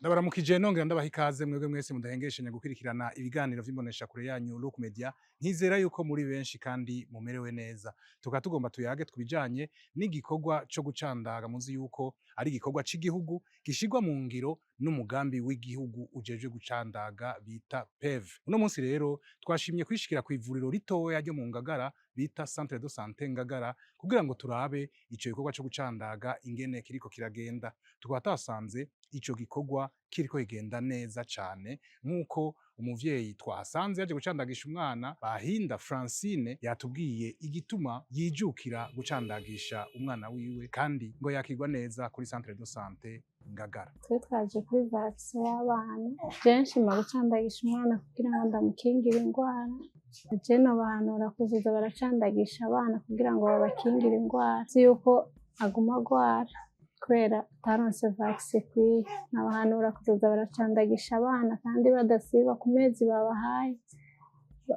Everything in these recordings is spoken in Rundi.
Ndabaramukije nongera ndabaha ikaze mwebwe mwese mudahengeshanya gukurikirana ibiganiro vy'imbonesha kure yanyu Look Media. Nkizera yuko muri benshi kandi mumerewe neza. Tukaba tugomba tuyage kubijanye n'igikorwa co gucandaga. Muzi yuko ari igikorwa c'igihugu gishirwa mu ngiro n'umugambi w'igihugu ujejwe gucandaga bita PEV. Uno munsi rero twashimye kwishikira kw'ivuriro ritoya ryo mu Ngagara bita Centre de Santé Ngagara kugira ngo turabe ico gikorwa co gucandaga ingene kiriko kiragenda. Tukaba tasanze ico gikorwa kiriko kigenda neza cane, nk'uko umuvyeyi twahasanze yaje gucandagisha umwana, Bahinda Francine, yatubwiye igituma yijukira gucandagisha umwana wiwe, kandi ngo yakirwa neza kuri Centre de Santé Ngagara. Twe twaje kuri vaccin y'abana. Je nshima gucandagisha umwana kugira ngo ndamukingire indwara. Je nobahanura kuzoza baracandagisha abana kugira ngo babakingire indwara, si yuko aguma agwara kubera ataronse vaccin ikwiye. Nabahanura kuzoza baracandagisha abana kandi badasiba ku mezi babahaye,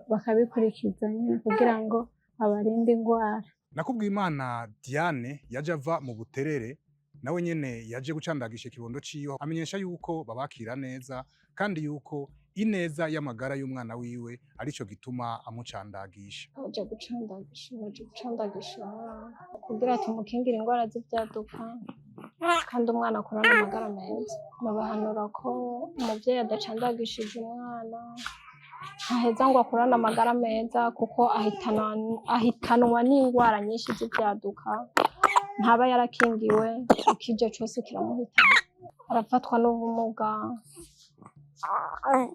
bakabikurikiza nyene kugira ngo babarinde indwara. Nakubwimana Diane yaje ava mu Buterere, nawe nyene yaje gucandagisha ikibondo ciwe. Amenyesha yuko babakira neza kandi yuko ineza y'amagara y'umwana wiwe arico gituma amucandagisha. Baje gucandagisha umwana kugira tumukingire indwara z'ivyaduka kandi umwana akurane amagara meza. Babahanura ko umuvyeyi adacandagishije umwana ntaheza ngo akurane amagara meza, kuko ahitanwa n'indwara nyinshi z'ivyaduka. Ntaba yarakingiwe, ikije cose kiramuhitana, arafatwa n'ubumuga.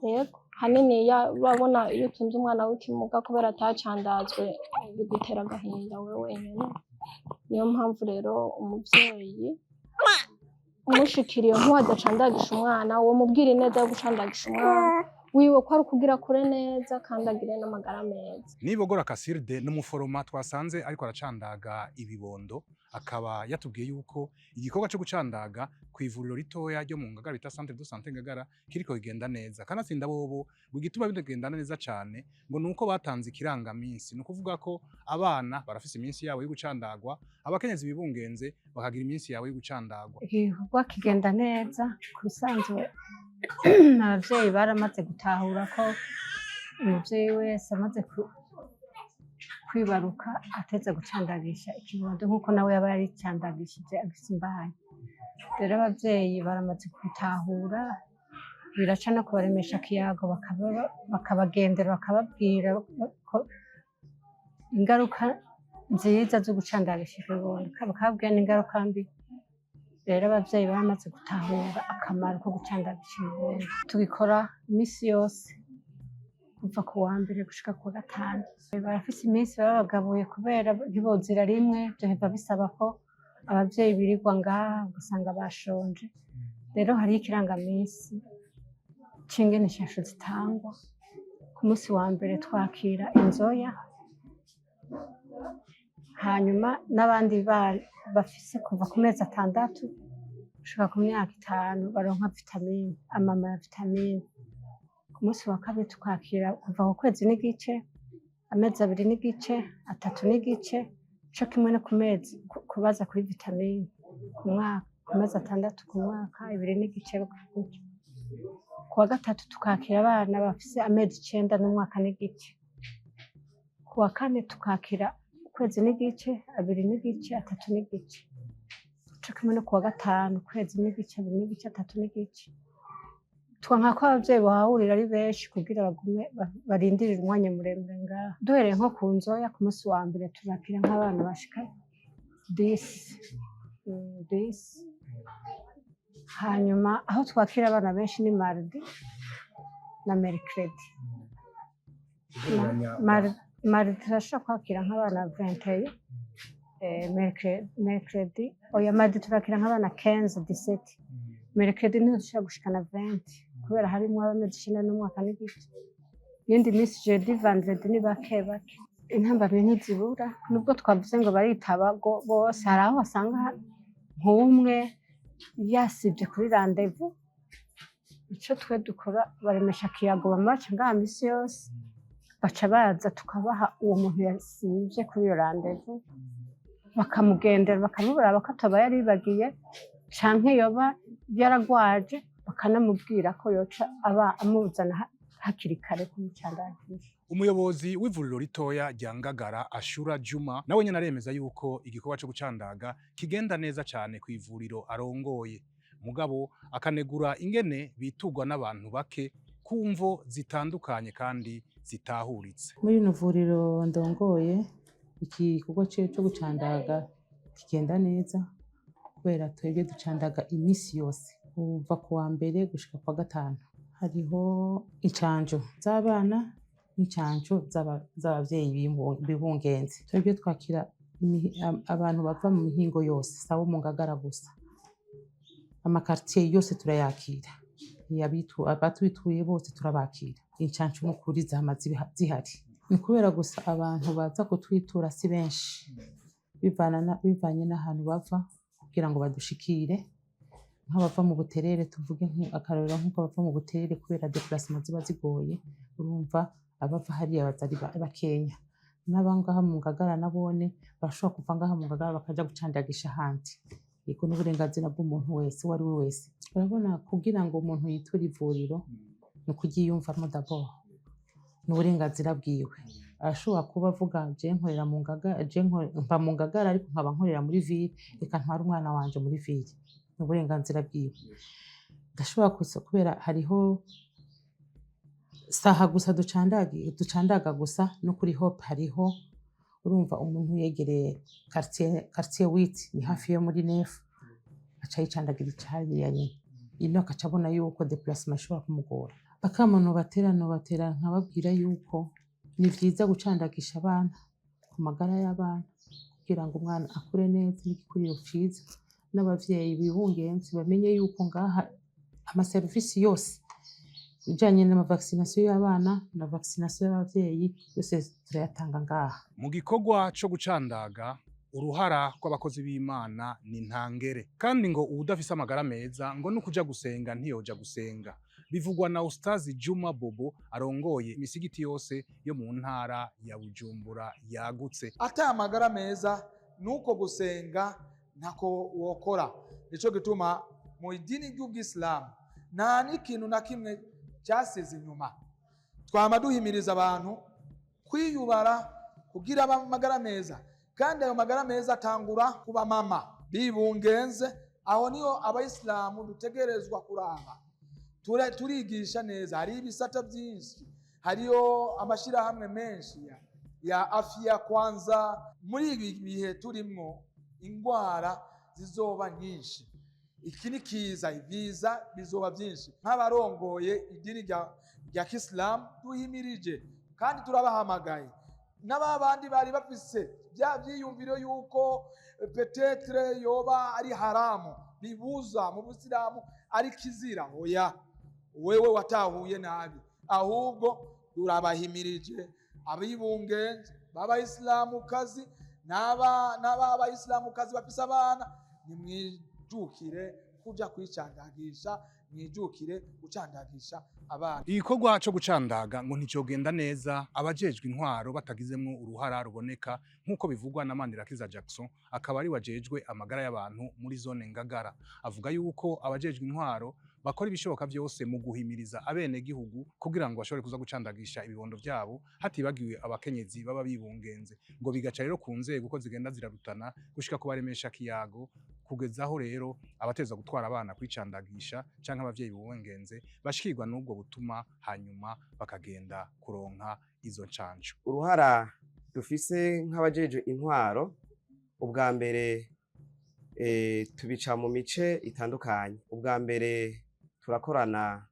Yego, haniniya urabona iyo utunze umwana w'ikimuga kubera atacandazwe, bigutera agahinda wewe wenyene. Niyo mpamvu rero umuvyeyi umushikiriye nk'uwo adacandagisha umwana, uwo mubwira ineza yo gucandagisha umwana wiwe, ko ari ukugira akure neza kandi agire n'amagara meza. Nibogora Kasirde n'umuforoma twasanze ariko aracandaga ibibondo, akaba yatubwiye yuko igikorwa cyo gucandaga ku ivuriro ritoya ryo mu Ngagara bita Centre de Santé Ngagara kiriko kigenda neza. Kanatsinda bobo ngo igituma bigenda neza cane ngo nuko batanze ikirangaminsi, ni ukuvuga ko abana barafise iminsi yabo yo gucandagwa, abakenyezi bibungenze bakagira iminsi yabo yo gucandagwa. Igikorwa kigenda neza. Ku bisanzwe abavyeyi baramaze gutahura ko umuvyeyi wese amaze kwibaruka ateza gucandagisha ikibondo, nk'uko nawe yaba yaricandagishije agifise imbanyi. Rero abavyeyi baramaze kubitahura, biraca no kubaremesha kiyago, bakabagendera, bakababwira ko ingaruka nziza zo gucandagisha ikibondo, bakababwira n'ingaruka mbi. Rero abavyeyi baramaze gutahura akamaro ko gucandagisha ibibondo. Tubikora imisi yose kuva ku wa mbere gushika ku wa gatanu. Barafise iminsi baba bagabuye kubera ntibozira rimwe, vyohava bisaba ko abavyeyi birirwa ngaha ugasanga bashonje. Rero hariho ikirangamisi c'ingene inshasho zitangwa. Ku munsi wa mbere twakira inzoya, hanyuma n'abandi bafise kuva ku mezi 6 gushika ku myaka 5 baronka vitamine, amama ya vitamine. Ku munsi wa kabiri tukakira kuva ku kwezi n'igice, amezi 2 n'igice, 3 n'igice, co kimwe no ku mezi kubaza kuri vitamine ku mwaka, ku mezi 6 ku mwaka, 2 n'igice gutyo. Ku wa gatatu tukakira abana bafise amezi 9 n'umwaka n'igice. Ku wa kane tukakira ukwezi n'igice, 2 n'igice, 3 n'igice, co kimwe no ku wa gatanu, ukwezi n'igice, 2 n'igice, 3 n'igice. Twanka ko abavyeyi bahahurira ari benshi kugira bagume barindirire umwanya muremure ngaha. Duhereye nko ku nzoya, ku munsi wa mbere turakira nk'abana bashika 10, 10. Hanyuma aho twakira abana benshi ni mardi na mercredi. Mardi turashobora kwakira nk'abana 21, mercredi oya, mardi turakira nk'abana 15, 17. Mercredi niho dushobora gushikana 20 kubera harimwo abamezi 9 n'umwaka n'igice. Iyindi minsi, jeudi, vendredi, ni bake bake. Intambamyi ntizibura, nubwo twavuze ngo baritaba bose, hari aho wasanga nk'umwe yasivye kuri rendez-vous. Ico twe dukora, baremesha kiyago bama baca ngaha misi yose, baca baza tukabaha uwo muntu yasivye kuri iyo rendez-vous, bakamugendera, bakamubura ko ataba yaribagiye canke yoba yaragwaje. Bakanamubwira ko yoca aba amuzana hakiri kare kumucandagisha. Umuyobozi w'ivuriro ritoya rya Ngagara, Ashura Juma, nawe nyene aremeza yuko igikorwa co gucandaga kigenda neza cane ku ivuriro arongoye, mugabo akanegura ingene biturwa n'abantu bake ku mvo zitandukanye kandi zitahuritse. Muri rino vuriro ndongoye, igikorwa co gucandaga kigenda neza, kubera twebwe ducandaga imisi yose kuva ku wa mbere gushika ku wa gatanu. Hariho incanco z'abana n'incanco z'abavyeyi bibungenze. Twebwe twakira abantu bava mu mihingo yose, sabo mu Ngagara gusa, ama quartier yose turayakira. Abatwituye bose turabakira. Incanco n'ukuri zama zihari, ni kubera gusa abantu baza kutwitura si benshi, bivanye n'ahantu bava kugira ngo badushikire. Nk'abava mu Buterere, tuvuge akarorero, nk'uko bava mu Buterere, kubera déplacement ziba zigoye, urumva abava hariya baza ari bakenya. N'abangaha mu Ngagara nabone barashobora kuva ngaha mu Ngagara bakaja gucandagisha ahandi. Yego, n'uburenganzira bw'umuntu wese, uwo ari we wese. Urabona, kugira ngo umuntu yiture ivuriro ni ukuryiyumvamo d'abord, ni uburenganzira bwiwe. Arashobora kuba avuga: "Je nkorera mu Ngagara, je mba mu Ngagara ariko nkaba nkorera muri ville, reka ntware umwana wanje muri ville." Ni uburenganzira bwiwe. Ndashobora gusa kubera hariho saha gusa ducandaga gusa, no kuri Hope hariho. Urumva, umuntu yegereye quartier 8, ni hafi yo muri 9, aca yicandagira icariya nyene ino, akaca abona yuko déplacement ishobora kumugora. Akamo nobatera, nobatera nkababwira yuko ni vyiza gucandagisha abana ku magara y'abana, kugira ngo umwana akure neza n'igikuriro ciza. N'abavyeyi bibungenze bamenye yuko ngaha amaserivisi yose ibijanye n'ama vaccination y'abana na vaccination y'abavyeyi yose turayatanga ngaha. Mu gikorwa co gucandaga, uruhara rw'abakozi b'Imana ni ntangere, kandi ngo uwudafise amagara meza ngo nukuja gusenga ntiyoja gusenga. Bivugwa na Ustazi Juma Bobo, arongoye imisigiti yose yo mu ntara ya Bujumbura yagutse. Ata amagara meza, nuko gusenga ntako wokora. Nico gituma mu idini ry'ubwisilamu nta n'ikintu na kimwe cyasize inyuma. Twama duhimiriza abantu kwiyubara kugira amagara meza, kandi ayo magara meza atangura kuba mama bibungenze. Aho niyo abayisilamu dutegerezwa kuraba. Turigisha neza, hari ibisata byinshi, hariyo amashyirahamwe menshi ya afya. Kwanza muri ibi bihe turimwo, ingwara zizoba nyinshi. Iki ni kiza, ibiza bizoba byinshi. Nk'abarongoye idini rya kisilamu, duhimirije kandi turabahamagaye n'ababandi bari bafise bya byiyumviro yuko peut-être yoba ari haramu, bibuza mu busilamu, ari kizira. Oya, wewe watahuye nabi. Ahubwo turabahimirije abibungenze b'abayisilamukazi n'abayisilamukazi bafise abana: nimwijukire kuja kwicandagisha, mwijukire gucandagisha abana. Igikorwa co gucandaga ngo nticogenda neza abajejwe intwaro batagizemwo uruhara ruboneka, nk'uko bivugwa na Manirakiza Jackson, akaba ari wajejwe amagara y'abantu muri zone Ngagara. Avuga yuko abajejwe intwaro bakora ibishoboka vyose mu guhimiriza abenegihugu kugira ngo bashobore kuza gucandagisha ibibondo vyabo, hatibagiwe abakenyezi baba bibungenze. Ngo bigaca rero ku nzego uko zigenda zirarutana gushika ku baremesha kiyago, kugezaho rero abateza gutwara abana kwicandagisha canke abavyeyi bibungenze bashikirwa n'ubwo butuma, hanyuma bakagenda kuronka izo ncanco. Uruhara dufise nk'abajejwe intwaro, ubwa mbere tubica mu mice itandukanye. Ubwa mbere turakorana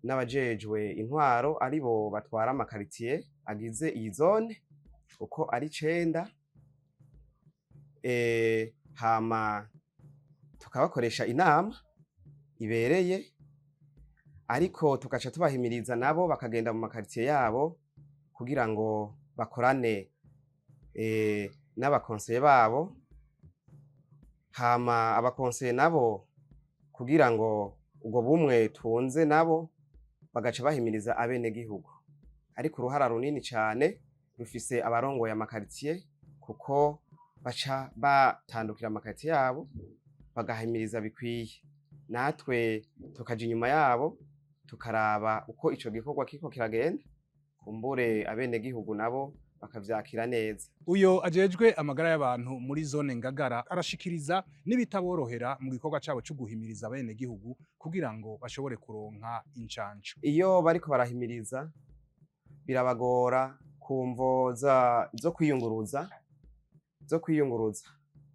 n'abajejwe intwaro, aribo batwara ama quartier agize iyi zone uko ari 9, hama tukabakoresha inama ibereye, ariko tugaca tubahimiriza nabo bakagenda mu ma quartier yabo kugira ngo bakorane n'aba conseillers babo, hama aba conseillers nabo, kugira ngo ubwo bumwe tunze nabo, bagaca bahimiriza abenegihugu. Ariko uruhara runini cane rufise abarongoye ama quartier, kuko baca batandukira ama quartier yabo bagahimiriza bikwiye. Natwe tukaja inyuma yabo, tukaraba uko ico gikorwa kiriko kiragenda, kumbure abenegihugu nabo bakavyakira neza. Uyo ajejwe amagara y'abantu muri zone Ngagara arashikiriza n'ibitaborohera mu gikorwa cabo co guhimiriza abenegihugu kugira ngo bashobore kuronka incanco. Iyo bariko barahimiriza birabagora ku mvo zo kwiyunguruza.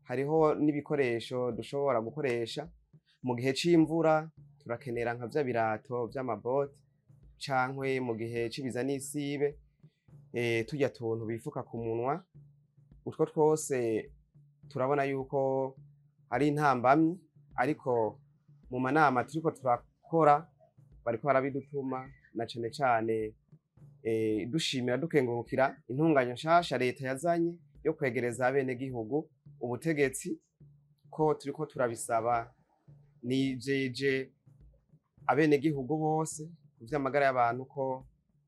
Hariho n'ibikoresho dushobora gukoresha mu gihe c'imvura, turakenera nka vya birato vy'amabote, cankwe mu gihe c'ibiza n'isibe, turya tuntu bifuka ku munwa. Utwo twose turabona yuko ari intambamyi, ariko mu manama turiko turakora bariko barabidutuma, na cane cane dushimira, dukengurukira intunganyo nshasha leta yazanye yo kwegereza abenegihugu ubutegetsi, ko turiko turabisaba. Nijeje abenegihugu bose ku vy'amagara y'abantu ko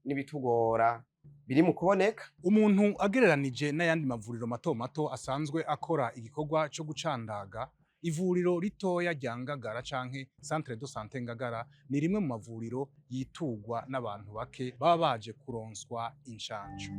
n'ibitugora biri mu kuboneka. Umuntu agereranije n'ayandi mavuriro mato mato asanzwe akora igikorwa co gucandaga, ivuriro ritoya rya Ngagara canke Centre de Santé Ngagara ni rimwe mu mavuriro yiturwa n'abantu bake baba baje kuronswa incanco.